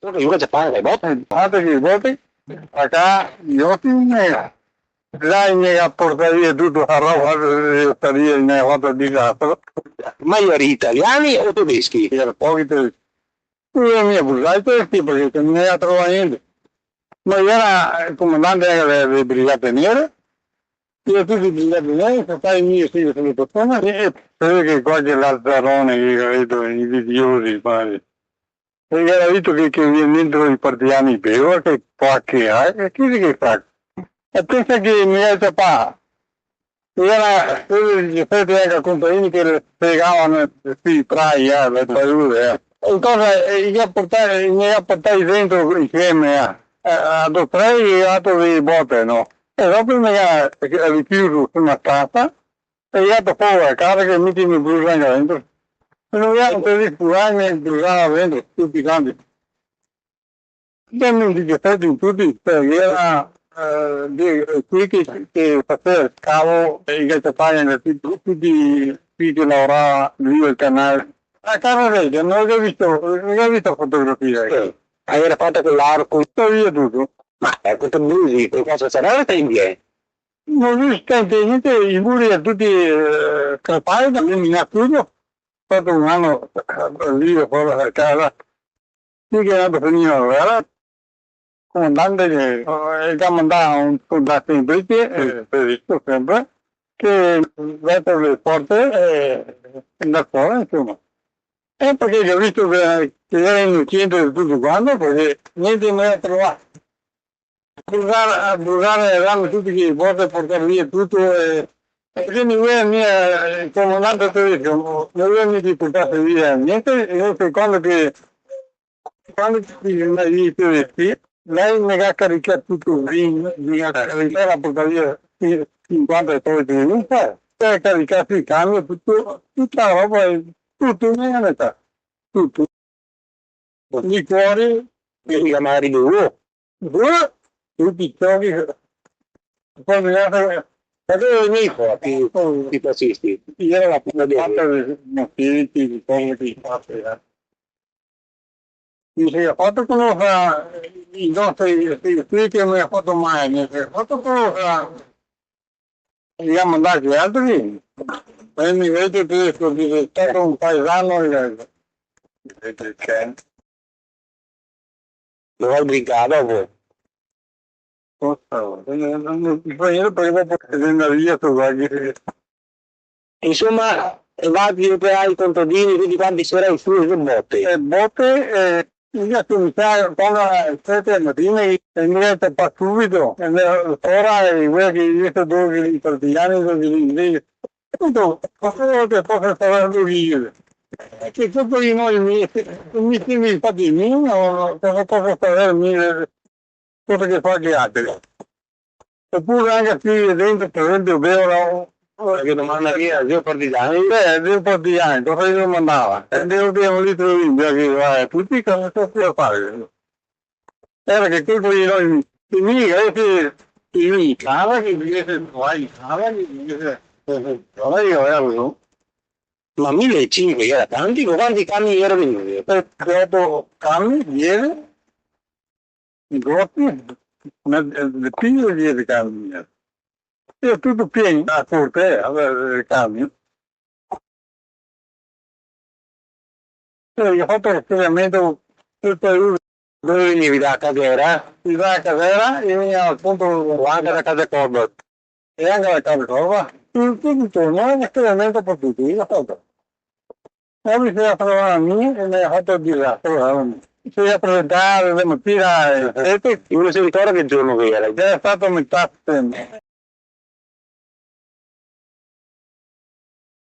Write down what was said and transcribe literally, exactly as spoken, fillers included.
Però che giuga a fare le bote? Eh, altro che bote, a ca, i osi, eh, là i me ga portà via tuta la roba, eh, ostaria, i me ga fato disastro. Ma i era italiani o tedeschi? I era pochi tedeschi. No i me ga portà i tedeschi parché no i me ga trovà gnente. Ma i era, eh, comandante dele, dele brigate nere, i era tuti brigate nere, i era stati mia e sinque sento persone, e, e se vede che qualche lazarone, che, capito, invidiosi, pare. Parché i ga dito che, che vien dentro i partigiani, però che qua che hai, e chi che fa? E pensa che mi ga ciapà. I era, eh, sete, oto contadini che le spregavano sui prati, eh, le paure, eh. E cosa, eh, i ga portà, i me ga portà dentro insieme, eh, eh, a do tre, e altro de bote, no? E dopo i me ga, eh, richiuso su na stansa, e i ga dato fogo a casa che mi me brusava dentro. E no i ga potuo rispirare, me brusava dentro, tuti quanti. Veramente che fai tuti, cioè, i era, eh, de, eh, quei che, che faseva el scavo, e i ga ciapà tuti, tuti quei che lavorava lì al canale. A casa vecchia, no i ga visto, no i ga visto fotografie, eco. Eh, i era fati co l'arco. Tuto via tuto. Ma, eh, questo musico, cosa sarà che sta in via? No i ga visto gnente, i muri tuti, eh, crepati, da minà tuto. Fato un ano, eh, lì fora da casa. Sì, che i ga finì la guera, comandante che, eh, el ga mandà un soldato in British, eh, tedesco sempre, che verso le porte, eh, andar fora, insoma. E parché i ga visto che, che i era inocenti de tuto quanto, parché gnente i me ga trovà. Brusar, brusar, erano tuti che i porta, portar via tuto, e, e quindi lui mi, eh, el comandante tedesco, no, no voleva che i portase via gnente, e secondo che Quando che i vien i tedeschi, lei me ga caricà tuto vin, me ga caricà, la portà via, sì, sinquanta e poco de vin, eh. E caricà sui camion, tuto, tuta la roba, e tuto me ga metà, tuto. Licuori, che i ga magari bevuo. Boh, tuti i giochi, poi me ga, ma dove vien qua, ti, ti fascisti? I era la prima parte de, no, sì, sì, di cose che i fa, eh. Mi se ga fato conoser i nostri, i, i, che me ga fato mal, mi se ga fato conoser, i ga mandà altri. E mi vedo che, che xe stato un paesano, eh, che, che... Lo vai brincare dopo? Cosa? Eh, no, no, no, parché dopo se ne va via, tu vai. Insoma, e va a dire ai contadini, tuti quanti, sera e su, e bote. E bote, eh, mi ga cominsià co le sete de matina, e mi ga ciapà subito, e me, fora, e quei che i ga visto, dove che i partigiani, dove che i inglesi. Tuto, ma cosa che poso saver dove che i xe? E che tuti i nomi, mi, mi, mi, infati, mi, no, no, cosa poso saver, mi, eh, cosa che fa che altri. Opure anca se i xe dentro, par esenpio, bevono, eh, che domanda che xe, xe partigiani? Eh, xe partigiani, cosa che domandava? Eh, devo dire un litro de vin, che va, eh, tuti cosa sta a fare? Era che quel che i, i, i, i, i, cara, che dicese, vai, cara, che dicese, eh, eh, ora io ero, no? Ma mile e sinque era tanti, co quanti camion era vegnui? Eh, oto camion, diese, grosi, na, eh, de pì de diese camion. E tuto pien, a corte, eh, de camion. E i ga fato el spiegamento, tuto lu. Dove vegnivi, da Casera? Sì, da Casera, e vegnea al punto anca da Casa Corba. E anca da Casa Corba. Tuto, tuto, no, el spiegamento par tuti, i ga fato. E mi se ga trovà mi, e me ga fato el disastro, eh. Se ga presentà de matina, eh, e te... Uno se ricorda che giorno che era? Era stato metà setembre.